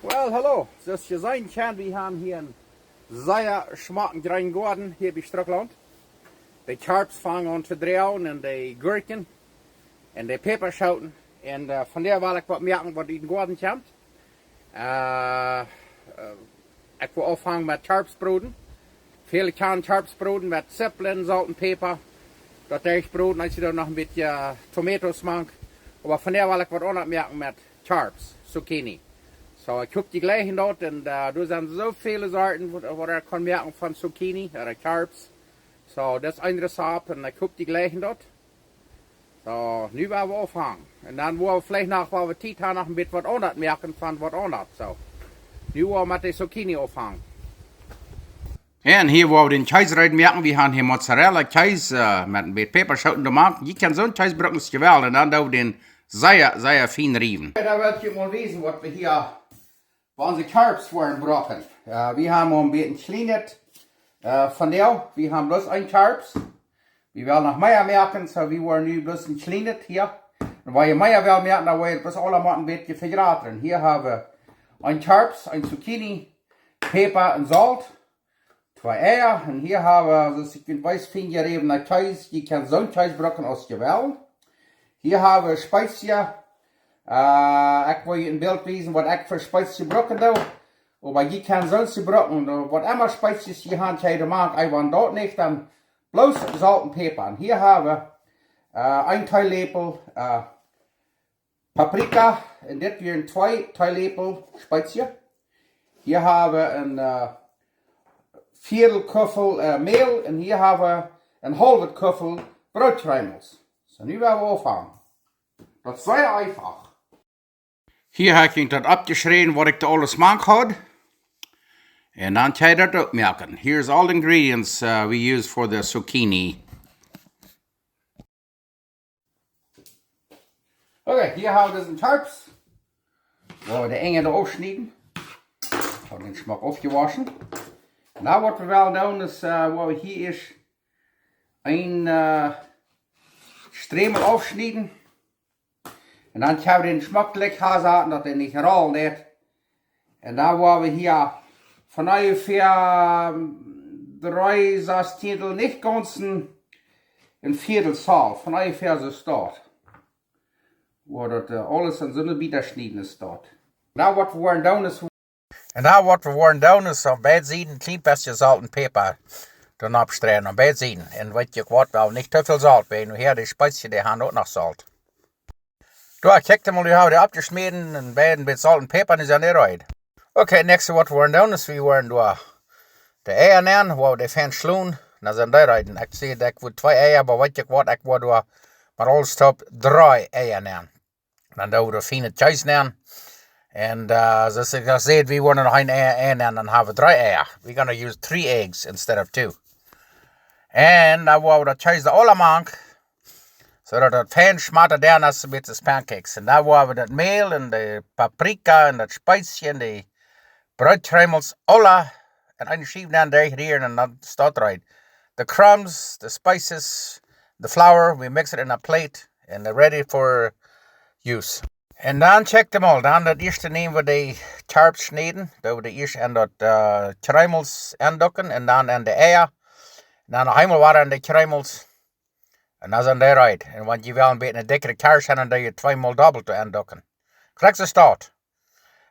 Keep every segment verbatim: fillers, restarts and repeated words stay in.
Well, hallo. Soo aus jie seenen kjennen, wie haben hia eenen sea schmocken Greengoaden hia bie Strucklaunt. De Kjarps fangen aun to droagen un de Gurkjen un de Päpaschooten. Un, äh, vondoag well ekj waut moaken waut ut dän Goaden kjemt. Äh, äh, ekj well aunfangen met Kjarps broden. Väle kjennen Kjarps broden met Zippel, Solt un Päpa. Daut doo ekj broden, aus jie doa noch een bät, äh, Tomatoes mank. Oba vondoag well ekj waut aundret moaken met Kjarps, Zucchini. Soo, ekj hop jie jlikjen daut. Un, äh, doa sent soo väle Sorten waut, waut eena kaun moaken von Zucchini ooda Kjarps. Soo, daut es een Rezept un ekj hop jie jlikjen daut. Soo, nu woa wie aunfangen. Un dan woa wie veleicht noch, wan wie Tiet haben, noch een bät waut aundret moaken von waut aundret. Soo, nu woa wie met de Zucchini aunfangen. Un hia woa wie dän Kjees reed moaken. Wie haben hia Mozzarella Kjees, äh, met een bät Päpaschooten doamank. Jie kjennen soon Kjees brucken aus jie wellen. Un dan doo wie dän sea, sea fein riewen. Jo, dan well ekj junt mol wiesen waut wie hia waut onse Kjarps woaren brucken. Äh, wie haben een bät een kjlienet, äh, vondoag. Wie haben bloos een Kjarps. Wie wellen noch mea moaken, soo wie woaren nu bloos een kjlienet hia. Un wan jie mea wellen moaken, dan woa jie daut bloos aula mau een bät vejratren. Hia haben wie een Kjarps, een Zucchini, Päpa un Solt. Twee Eia. Un hia haben wie, soo aus jie kjennen, fein jeräwna Kjees. Jie kjennen soon Kjees brucken aus jie wellen. Hia haben wie Spezia. Äh, ekj well junt een Bilt wiesen waut ekj fa Spezia brucken doo. Oba jie kjennen soon brucken, äh, waut emma Spezia's jie haben, jie doa mank, wan daut nich, dan bloos Solt un Päpa. Un hia haben wie, äh, een Teeläpel, äh, Paprika, un dit wieren twee Teeläpel Spezia. Hia haben wie een, äh, Viedel Kuffel, äh, Mäl un hia haben wie een haulwet Kuffel Brootkjreemels. Soo, nu woa wie aunfangen. Daut es sea eefach. Hia hab ekj daut oppjeschräwen waut ekj doa aules mank haud. Un dan kjenn jie daut uk moaken. Here's all the ingredients, uh, we use for the zucchini. Okay, hia haben wie dise Kjarps. Woa wie de Enj doa aufschnieden. Haben dän schmock aufjewoschen. Nu waut wie wellen doonen es, äh, woa wie hia ieescht een, äh, Strämel aufschnieden. Un dan kjenn wie dän schmock jlikj hansaten, daut dee nich rollen deit. Un dan woa wie hia von onjefäa, ähm, dree Sastieendel, nich gaunz een, een Viedel Solt, von onjefäa soo steit. Woa daut, äh, aules en soone Bieta schnieden steit. Nu waut wie woaren doonen es, un dan waut wie woaren doonen es opp beid Sieden een kjlien bät Solt un Päpa doa oppstreien, opp beid Sieden. Un weet jie waut, well nich too väl Solt, wiels nu hia de Spezia, dee haben uk noch Solt. Doa, kjikjt mol, nu haben wie dee oppjeschmäten un beid een bät Solt un Päpa, nu sent dee reed. Okay, näakjste waut wie woaren doonen es, wie woaren doa de Eia nämen, woa wie dee fein schlonen, dan sent dee reed. Ekj säd, ekj wull twee Eia, oba weet jie waut, ekj woa doa mau aules toop dree Eia nämen. Dan doo wie doa feinet Kjees nämen. Un, äh, soo aus ekj daut säd, wie woaren noch een Ei, Ei nämen, dan haben wie dree Eia. We're gonna use three eggs instead of two. Un dan woa wie daut Kjees doa aula mank, soo daut daut fein schmattat dan aus een bät Pancakes. Un dan woa wie daut Mäl un de Paprika un daut Spezia un de Brootkjreemels aula en eene Schiew nenn derchrieren un dan steit reed. The crumbs, the spices, the flour, we mix it in a plate and they're ready for use. Un dan kjikjt mol, dan daut ieeschte nämen wie de Kjarps schnieden, dan woa wie dee ieescht en daut, äh, Kjreemels enduken un dan en de Eia. Un dan noch eemol wada en de Kjreemels. Un dan sent dee reed. Un wan jie wellen een bät een dikjre Kjarps haben, dan doo jie tweemol dobbelt doa enduken. Krakjt soo steit.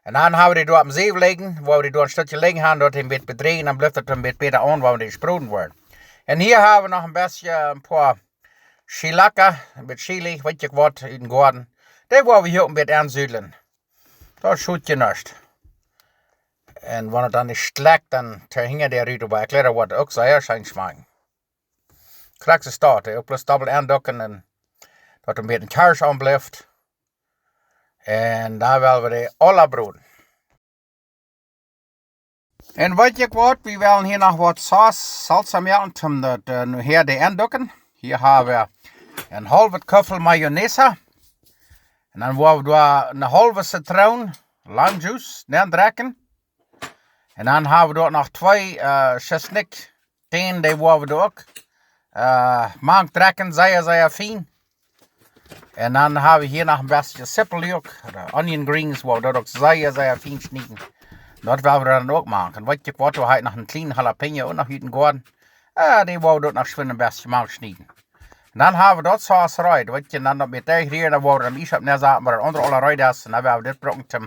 Un dan haben wie dee doa opp een Säw lijen, woa wie dee doa een Stekj lijen haben, daut dee een bät bedräjen, dan blift daut een bät bäta aun, wan wie dee broden woaren. Un hia haben wie noch een bät, een poa Chilaca, een bät Chili, weet jie waut, ut dän Goaden. Dee woa wie hia uk een bät ensüdlen. Daut schot je nuscht. Un wan et dan nich schlekjt, dan too hinja de Rute bie Kjleeda woat uk sea scheen schmakjen. Krakjt soo steit, uk bloos dobbelt enduken un daut een bät Kjarps aunblift. Un dan well wie dee aula broden. Un weet jie waut, wie wellen hia noch waut Sauce, Salsa moaken, om daut, äh, nu hia dee enduken. Hia haben wie een haulwet Kuffel Mayonnaise. Un dan woa wie doa een haulwe Zitroon, Lime Juice, nendrekjen. Un dan haben wie doa noch twee, äh, Tschesnikj, dee, dee woa wie doa uk, äh, mank drekjen, sea, sea fein. Un dan hab wie hia noch een bät Sipelluak, ooda onion greens, wua wie daut uk sea, sea fein schnieden. Daut woa wie dan uk moaken. Un weet jie waut, doa hab ekj noch een kjlienet jalapeño uk noch ut dän Goaden. Ah, dee woa wie uk noch schwind een bät mau schnieden. Un dan hab wie daut Sauce reed, weet jie, un dan daut met dee hia, dan woa wie dan ieescht opp, dan saten wie daut aundre aul reed es, un dan woa wie dit brucken toom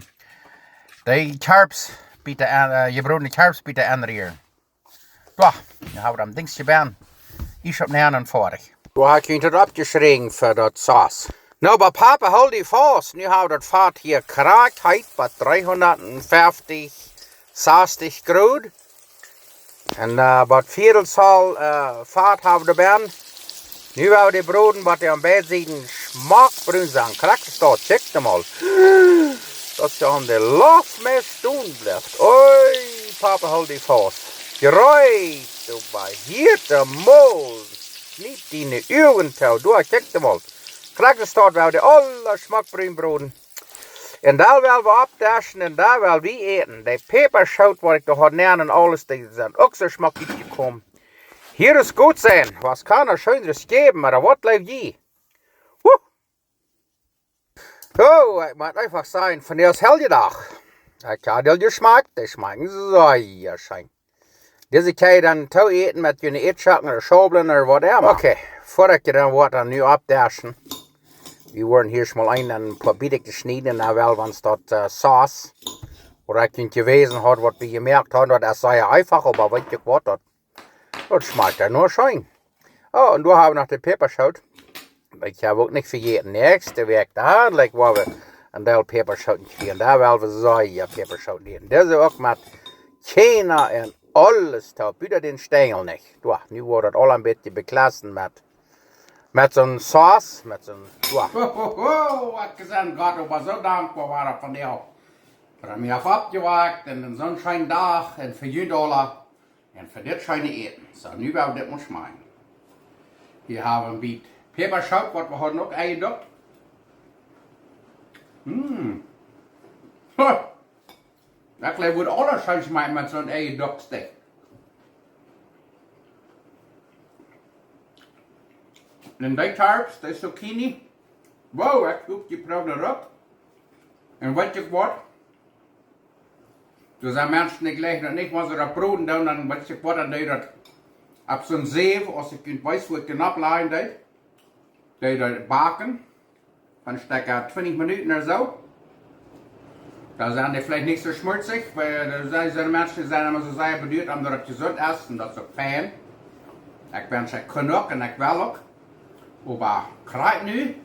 de Kjarps bät, äh, jebrodne Kjarps bät aunrieren. Soo, nu hab wie daut Dinjs jebunden. Ieescht opp näan un foadich. Doa hab ekj junt daut oppjeschräwen fa daut Sauce. Nu, oba Papa, hool die faust. Nu hab wie daut Fat hia krakjt heet bie dreehundatfeftich, sastich Grod. Un, äh, waut Viedel Zoll, äh, Fat hab wie doabie. Nu woa wie dee broden, waut dee aun beid Sieden schmock brun sent. Krakjt soo, kjikj mol. Daut es jo aun de Loft met stonen blift. Oi, Papa, hool die faust. Jreet, du behieet de Mol. Kjniep diene Uagen too. Du, kjikj mol. Krakjt soo woa wie dee aula schmock brun broden. Un dan woa wie oppdischen un dan woa wie äten. De Päpaschoot, waut ekj doa haud näan un aules, dee sent uk soo schmock utjekomen. Hia es goot sennen. Waut kaun et Scheenret jäwen, oba waut jleew jie? Wuh! Oh, ekj mott eefach sajen, vondoag es Heljedach. Ekj hab dee jeschmakjt, dee schmakjen sea scheen. Dise kjenn jie dan too äten met june Ätschocken ooda Schaublen ooda whatever. Okay, ver ekj dan waut dan nu oppdischen. Wie woaren hia mol een, een poa Bät jeschnäden, un dan woa wie ons daut, äh, Sauce, waut ekj junt jewäsen haud, waut wie jemoakt hauden, daut es sea eefach, oba weet jie waut, daut, daut schmakjt dan noch scheen. Oh, un doa hab wie noch de Päpaschoot. Ekj hab uk nich vejäten, näakjste Wäakj dan, like, woa wie een Deel Päpaschooten kjrieen. Dan woa wie sea Päpaschooten äten. Dise uk met Kjarnen un aules too, buta dän Stenjel nich. Doa, nu woat daut aul een bät bekjlast met, met soon Sauce, met soon, doa. Ho, ho, ho, waut jeseenen, Gott, ekj sie soo dankboa, waut von die, waut mie haft oppjewakjt un een soo scheenen Dach un fa junt aula. Un fa dit scheene Äten. Soo, nu woa wie dit mol schmakjen. Hia hab wie een bät Päpaschoot, waut wie hauden uk enjedukt. Mm. Huh. Daut jleew ekj woat aula scheen schmakjen met soon enjedukt Stekj. Un dee Kjarps, dee Zucchini. Wow, ekj hop, jie proowen daut uk. Un weet jie waut? Doa sent Menschen, dee jlikjen daut nich, wan see daut proowen doonen, dan weet jie waut, dan dee daut opp soon Säw, aus ekj junt wies, woo ekj dän oppläajen deed. Dee daut backen. Von Stekj twintich Minuten ooda soo. Dan sent dee veleicht nich soo schmulzich, wiels doa sent, sent Menschen, dee sent emma soo sea beduat, om daut et jesunt es un daut es uk fein. Ekj wensch, ekj kunn uk un ekj well uk. Oba krakjt nu.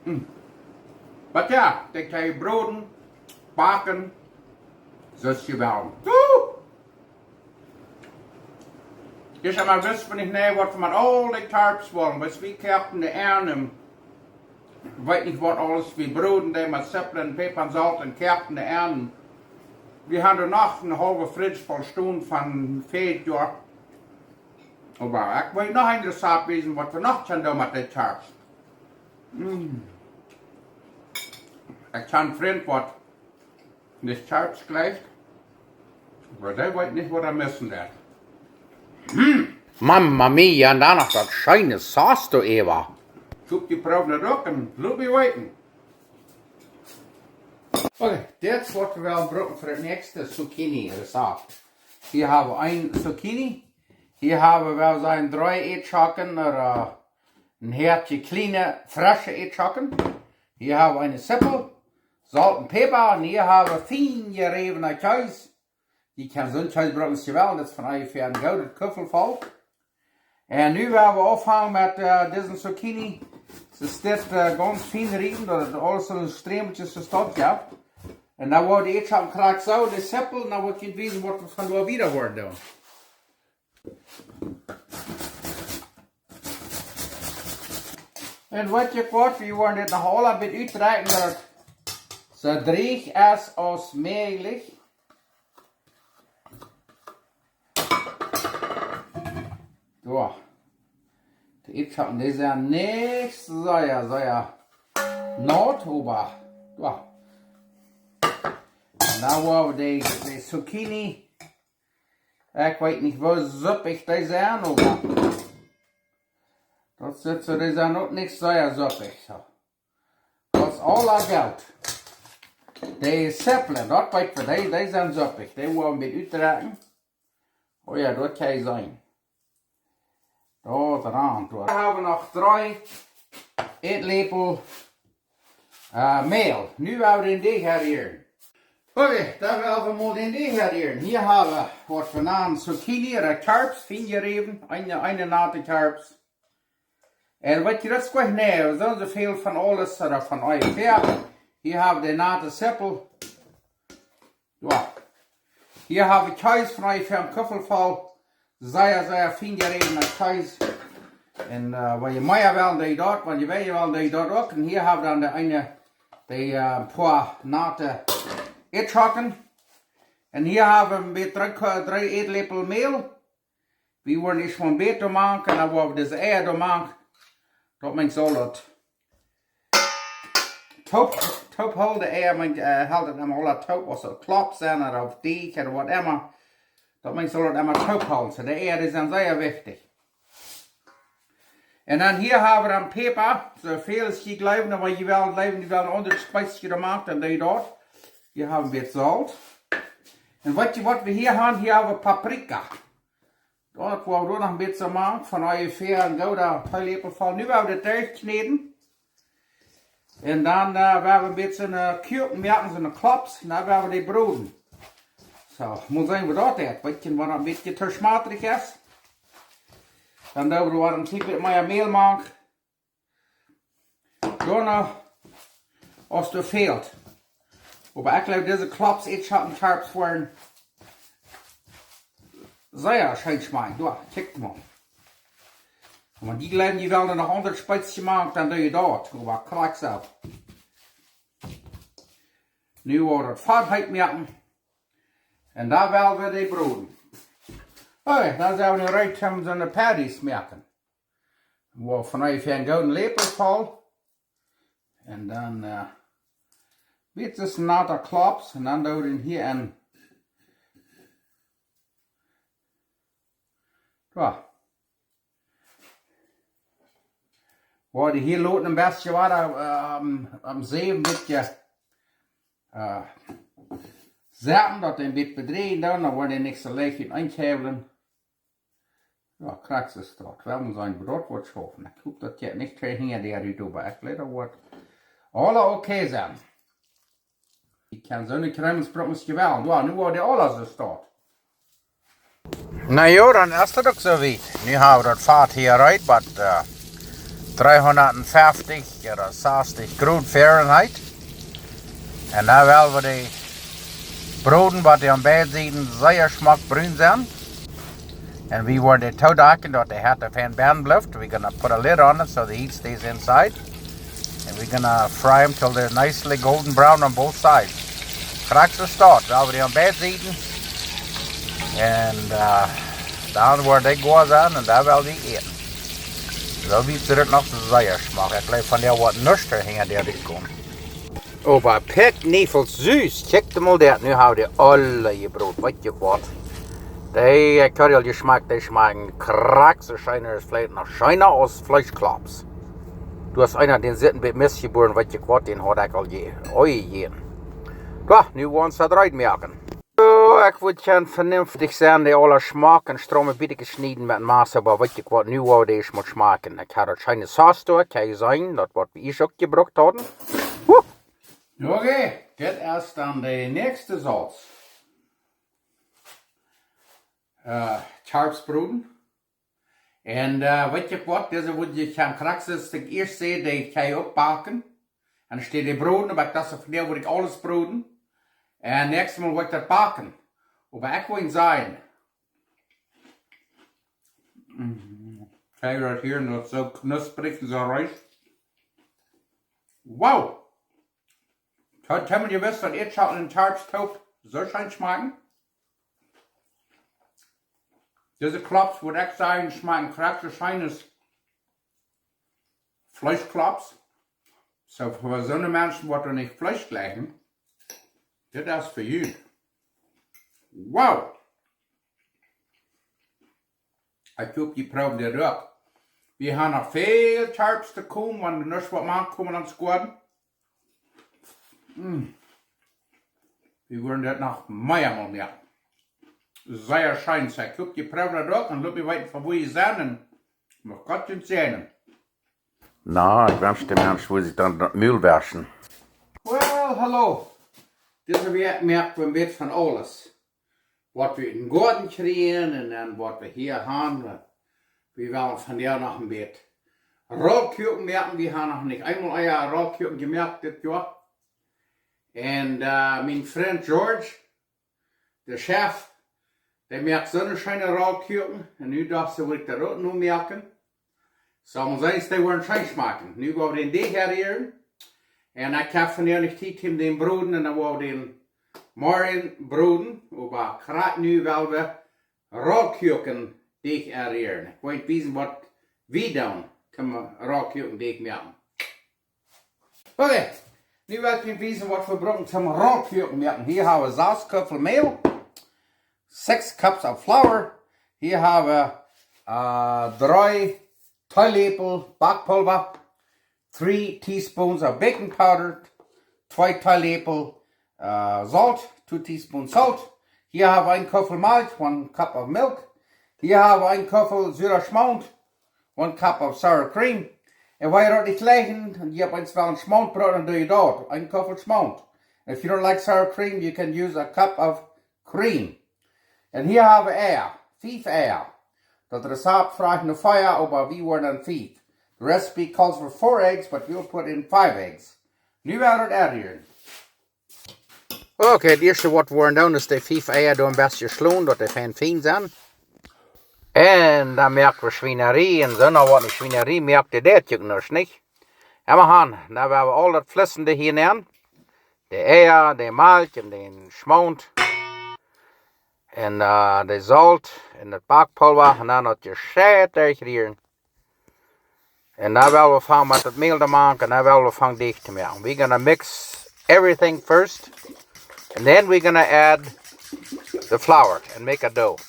Hm. Oba jo, dee kjenn jie broden, backen, soo aus jie wellen. Woo! Ekj saj mau, wist wie nich, nä, waut wie met aul dee Kjarps wullen, wiels wie koakten dee aun un weet nich waut aules, wie broden dee met Sipel un Päpa un Solt un koakten dee aun. Wie haben doa noch eene haulwe Fridge voll stonen von värjet Joa. Oba ekj well noch een Rezept wiesen, waut wie noch kjennen doonen met dee Kjarps. Mm. Ekj hab een Frint, waut nich Kjarps jlikjt, oba dee weet nich, waut hee missen deit. Hm. Mamma mia, un dan noch daut scheene Sauce doaräwa. Ekj hop, jie proowen daut uk un lot mie weeten. Okay, dit es waut wie woaren brucken fa daut näakjste Zucchini Rezept. Hia hab wie een Zucchini. Hia hab wie, wie sellen sajen, dree Ätschocken, ooda een Hoatje kjliene, fresche Ätschocken. Hia hab wie eene Sipel, Solt un Päpa. Un hia hab wie fein jeräwna Kjees. Jie kjennen soon Kjees brucken aus jie wellen, daut es von onjefäa een goodet Kuffel voll. Un nu woa wie aunfangen met, äh, dise Zucchini. Soo es dit, äh, gaunz fein riewen, daut et aules soone Strämelkjes soo stolt, jo. Un dan woa wie dee Ätschocken krakjt soo, de Sipel, un dan woa ekj junt wiesen, waut wie von doa wieda woaren doonen. Un weet jie waut, wie woaren dit noch aul een bät utdrekjen, daut et soo drieech es aus mäajlich. Soo. De Ätschocken, dee sent nich sea, sea naut, oba, jo. Un dan woa wie de, de Zucchini, ekj weet nich, woo suppich dee sent, oba Daut sitt soo, dee sent uk nich sea suppich. Soo. Daut es aula Goot. De Zippeln, daut weet wie, dee, dee sent suppich. Dee woa wie utdrekjen. Oh jo, daut kaun jie seenen. Daut rant doa. Wie haben noch dree Ätläpel, äh, Mäl. Nu woa wie dän Deajch hia rieren. Okay, dan woa wie mol dän Deajch hia rieren. Hia haben wie waut wie nanen Zucchini, ooda Kjarps, fien jeräwen. Eene, eene nate Kjarps. Un waut jie daut jlikj, nä, wie sellen soo väl von aules ooda von onjefäa. Hia haben wie de nate Zippel. Jo. Hia haben wie Kjees von onjefäa een Kuffel voll. Sea, sea fien jeräwna Kjees. Un, äh, wan jie mea wellen, dan jie daut, wan jie weinja wellen, dan jie daut uk. Un hia haben wie dan de eene, de, äh, poa nate Ätschocken. Un hia haben wie dree Ko-, dree Ätläpel Mäl. Wie woaren ieescht mol een bät doamank, un dan woa wie dise Eia doamank. Daut meent, saul daut toop, toop hoolen, de Eia, meent, äh, helt daut emma aula toop, aus daut Klops sent, ooda Deajch, ooda waut emma. Daut meent, saul daut emma toop hoolen. Soo, de Eia, dee sent sea wichtich. Un dan hia haben wie dan Päpa, soo väl aus jie jleewen, oba jie wellen jleewen, jie wellen aundre Spices doamank, dan doo jie daut. Hia haben wie Solt. Un weet jie waut wie hia haben? Hia haben wie Paprika. Daut woa wie uk noch een bät mank, von onjefäa een gooda Teeläpel voll. Nu woa wie daut derchkjnäden. Un dan, äh, woa wie een bät, äh, Kuaken moaken, soone Klops. Un dan woa wie dee broden. Soo, mott seenen, woo daut jeit. Weet jie, wan daut een bät too schmatrich es, dan doo wie doa een kjlien bät mea Mäl mank. Doano, aus doa fält. Oba ekj jleew, dise Klops, Ätschocken, Kjarps woaren sea scheen schmakjen. Doa, kjikj mol. Wan jie jleewen, jie wellen noch aundre Spices mank, dan doo jie daut. Oba krakjt soo. Nu woa wie daut Fat heet moaken. Un dan woa wie dee broden. Okay, dan sent wie nu reed om soone Patties moaken. Woa von onjefäa een gooden Läpel voll. Un dan, äh, bät soone nate Klops. Un dan doo wie dän hia en. Doa. Woa wie dee hia loten een bät wada, äh, aum, aum Säwen een bät, äh, setten, daut dee een bät bedreien doonen. Dan woaren dee nich soo leicht enenn kjäwlen. Jo, krakjt es daut. Wie motten seenen, woo daut woat schaufen. Ekj hop, daut jeit nich too hinja de Rute, oba ekj jleew, daut woat aula okay sennen. Ekj kaun soone Kjreemels brucken aus jie wellen. Jo, nu woat dee aula soo stoakj. Na jo, dan es daut uk soo wiet. Nu haben wie daut Fat hia reed, waut, äh, dreehundatfeftich ooda sastich Grod Fahrenheit. Un dan woa wie dee broden, waut dee aun beid Sieden sea schmock brun sent. And we woaren dee toodakjen, daut de Hett fein bennen blift. We're gonna put a lid on it so the heat stays inside. And we're gonna fry 'em till they're nicely golden brown on both sides. Krakjt soo stoakj, woa wie dee aun beid Sieden. Un, äh, dan woaren dee goa sennen un dan woa wie dee äten. Soo wiet sitt daut noch sea schmock. Ekj jleew, von dee woat nuscht hinja de Rute komen. Oba Pickniefels soo, kjikj mol daut, nu haben dee aula jebroden, weet jie waut. Dee, ekj hab aul jeschmakjt, dee schmakjen krakjt soo scheen, es veleicht noch scheena aus Fleeschklops. Doa es eena, dän sitt een bät missjeboaren, weet jie waut, dän haud ekj aul je-, aul jejäten. Jo, nu woa wie ons daut reed moaken. Jo, ekj wudd jiern venenftich sennen, dee aula schmock un strom bät jeschnäden met een Massa, oba weet jie waut, nu woa wie dee ieescht mol schmakjen. Ekj hab daut scheene Sauce doa, kaun jie seenen, daut waut wie ieescht uk jebrukt hauden. Woo! Okay, dit es dan de näakjste Sort. Äh, Kjarps broden. Un, äh, weet jie waut, dise wudd ekj krakjt soo aus ekj ieescht säd, dee kaun jie uk backen. Un dan steit dee broden, oba ekj docht, vondoag wudd ekj aules broden. Un näakjstet Mol wudd ekj daut backen. Oba ekj wull sajen. Mm, kjikj daut hia, daut soo knusprich un soo reich. Wow! Haud jemaunt jewist, daut Ätschocken un Kjarps toop soo scheen schmakjen? Dise Klops, wudd ekj sajen, schmakjen krakjt soo scheen aus Fleeschklops. Soo, fa soone Menschen, waut doa nich Fleesch jlikjen, dit es fa junt. Wow! Ekj hop, jie proowen dit uk. Wie haben noch väl Tarps to komen, wan wie noch waut moaken komen aum Squadden. Mm. Wie woaren daut noch mea mol moaken. Sea scheen, saj ekj. Ekj hop, jie proowen daut uk un lot mie weeten, von wua jie sent un mucht Gott junt säajnen. Na, ekj wensch, de Mensch wudd sikj dan daut Mul wauschen. Well, hallo. Dise Wäakj moak wie een bät von aules. Waut wie em Goaden kjrieen un dan waut wie hia haben. Wie wellen vondoag noch een bät Rollkuaken moaken. Wie haben noch nich eemol ea Rollkuaken jemoakt dit Joa. Un, äh, mien Frint George, de Chef, dee moakt soone scheene Rollkuaken. Un nu docht ekj, wull ekj daut uk nu moaken. Soo, ons eent, dee woaren scheen schmakjen. Nu woa wie dän Deajch aunrieren. Un ekj hab vondoag nich Tiet om dän to broden, un dan woa wie dän morjen broden. Oba krakjt nu well wie Rollkuaken Deajch aunrieren. Ekj well wiesen, waut wie doonen, om Rollkuaken Deajch moaken. Okay, nu well ekj junt wiesen, waut wie brucken toom Rollkuaken moaken. Hia hab wie sas Kuffel Mäl, six cups of flour. Hia hab wie, äh, dree Teeläpel Backpulva, three teaspoons of baking powder, twee Teeläpel, äh, Solt, two teaspoons salt. Hia hab wie een Kuffel Malkj, one cup of milk. Hia hab wie een Kuffel sura Schmaunt, one cup of sour cream. Un wan jie daut nich jlikjen, un jie haben eent wellen Schmaunt brucken, dan doo jie daut. Een Kuffel Schmaunt. If you don't like sour cream, you can use a cup of cream. Un hia hab wie Eia, fief Eia. Daut Rezapt frajcht no vea, oba wie woaren dan fief. The recipe calls for four eggs, but we'll put in five eggs. Nu woa wie daut aunrieren. Okay, daut ieeschte waut wie woaren doonen es de fief Eia doa een bät schlonen, daut dee fein fien sent. Un dan moak wie Schwienarie, un soo noch waut nich Schwienarie moakt, dee deit uk nuscht nich. Emma han, dan woa wie aul daut Flissende hia nämen. De Eia, de Malkj un dän Schmaunt. Un, äh, de Solt un daut Backpulva, un dan daut jescheit derchrieren. Un dan well wie aunfangen met daut Mäl to moaken, un dan well wie aunfangen Deajch to moaken. We're gonna mix everything first, and then we're gonna add the flour and make a dough.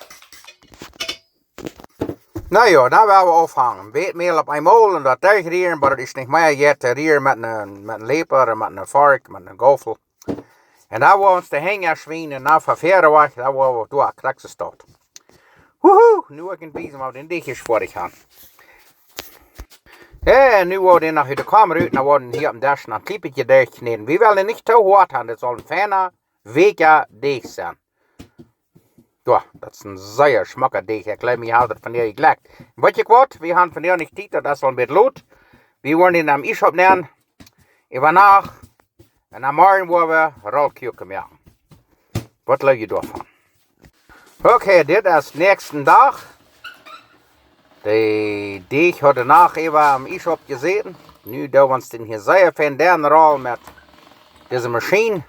Na jo, dan well wie aunfangen. Bät Mäl opp eemol un daut derchrieren, oba daut es nich mea jeit to rieren met een, met een Läpel ooda met een Fork, met een Gaufel. Un dan woa wie ons de Henj schwienen, un dan von väaren wajch, dan woa wie doa krakjt soo stonen. Wuhu, nu woa ekj junt wiesen, waut wie dän Deajch hia foadich haben. Jo, un nu woa wie dän noch ut de Kaumera rut, dan woa wie dän hia oppem Desch noch een kjlien bät derchkjnäden. Wie wellen nich too hoat haben, daut saul een feina, weakja Deajch sennen. Jo, daut es een sea schmocka Deajch. Ekj jleew, mie haft daut vondoag jejlekjt. Weet jie waut? Wie haben vondoag nich Tiet, daut es aul een bät lot. Wie woaren dän aum Iesschaup nämen. Äwa Nacht. Un dan morjen woa wie Rollkuaken moaken. Waut jleew jie doavon? Okay, dit es näakjsten Dach. De Deajch haud de Nacht äwa aum Iesschaup jesäten. Nu doo wie ons dän hia sea fein down rollen met dise Maschien.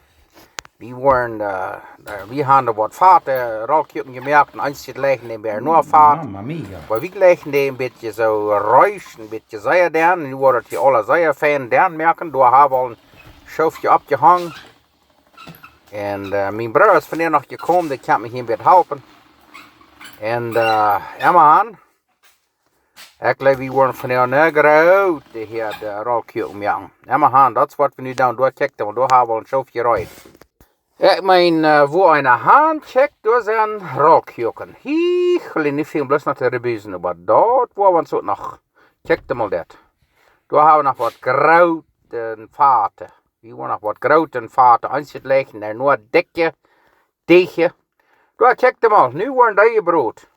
Wie woaren, äh, äh, wie haben doa waut Fat, äh, Rollkuaken jemoakt un eent jeit jlikj dän bät no Fat. Mamma mia. Oba wie jlikjen dee een bät soo reesch, een bät sea down. Nu woat daut hia aula sea fein down moaken. Doa hab wie aul een Schoofje oppjehongen. Un, äh, mien Brooda es vondoag noch jekomen, dee kaun mie hia een bät halpen. Un, äh, emma han. Ekj jleew, wie woaren vondoag ne groote hia de Rollkuaken moaken. Emma han, daut es waut wie nu doonen. Doa kjikjt, oba doa hab wie aul een Schoofje reed. Ekj meen, äh, wua eena han kjikjt, doa sent Rollkuaken. Hia, ekj jleew nich väl, bloos noch de Rebusen, oba daut woa wie ons uk noch. Kjikjt mol daut. Doa hab wie noch waut groote Fate. Wie woaren noch waut groote Fate. Eent jeit jlikj, dan noch dikje Deajch. Doa kjikjt mol, nu woaren dee jebrot.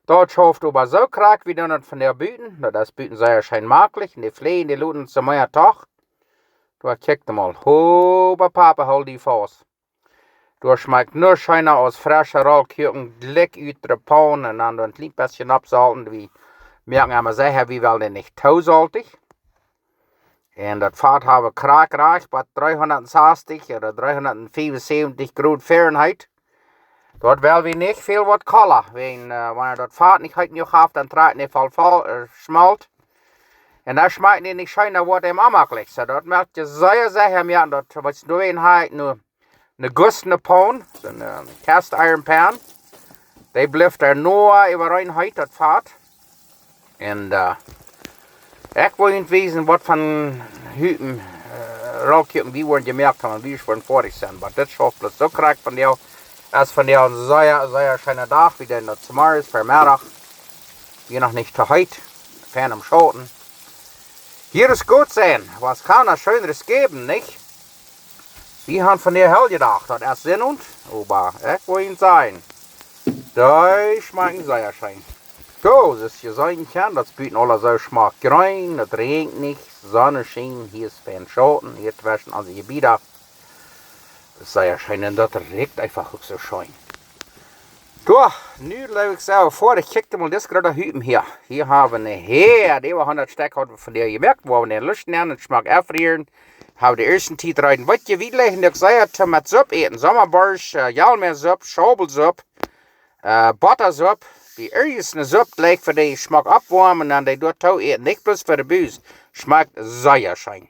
Daut schauft oba soo krakjt, wie doonen daut vondoag buten. Daut es buten sea scheen maklich. Un de Fleajen, dee loten soo mea doch. Doa kjikjt mol. Hoba Papa, hool die faust. Doa schmakjt nuscht scheena aus fresche Rollkuaken, jlikj ut de Paun un dan een kjlien bät oppsolten. Wie moaken emma secha, wie wellen dee nich too soltich. Un daut Fat hab wie krakjt rajcht bie dreehundat sastich ooda dreehundat fiefunsäwentich Grod Fahrenheit. Daut well wie nich väl waut kolla, wäajen, äh, wan daut Fat nich heet jenuach haft, dan trakjt daut voll, voll, äh, Schmolt. Un dan schmakjt daut nich scheen, dan woat daut onjemaklich. Soo, daut moakt je sea, sea, wie haben daut, waut doa enn haft, nu ne gussne Paun, soone, äh, cast iron pan. Dee blift doa nich äwareen heet, daut Fat. Un ekj well junt wiesen waut von Hupen Rollkuaken wie woaren jemoakt haben, wie woaren foadich sennen. Oba dit schauft bloos soo krakjt vondoag, es vondoag een sea, sea scheena Dach, wie doonen daut zemorjes, Vemeddach, wia noch nich too heet, fein em Schauten. Hia es goot sennen, waut kaun daut scheenret jäwen, nich? Wie haben vondoag Heljejoa, daut es Senn un, oba ekj well junt sajen, dee schmakjen sea scheen. Soo, soo aus jie seenen kjennen, daut es buten aula soo schmock jreen, daut räajent nich, Sonn schient, hia es fein Schauten, hia tweschen onse Jebieda. Sea scheen, un daut rikjt eefach uk soo scheen. Soo, nu leew ekj soo väa, ekj kjikj mol dis groote Hupen hia. Hia haben wie hia, dee äwa hundat Stekj hauden wie vondoag jemoakt, wua wie de Luscht nämen un schmock aufrieren. Haben de ieeschte Tiet reed. Waut jie wiet leewen, daut sea to met Supp äten. Sommaborscht, Jalmäasupp, Schaubelsupp, Bottasupp. Dee ieeschte Supp jlikj fa dee schmock oppwoamen un dan dee doatoo äten. Nich bloos fa de Bus. Schmakjt sea scheen.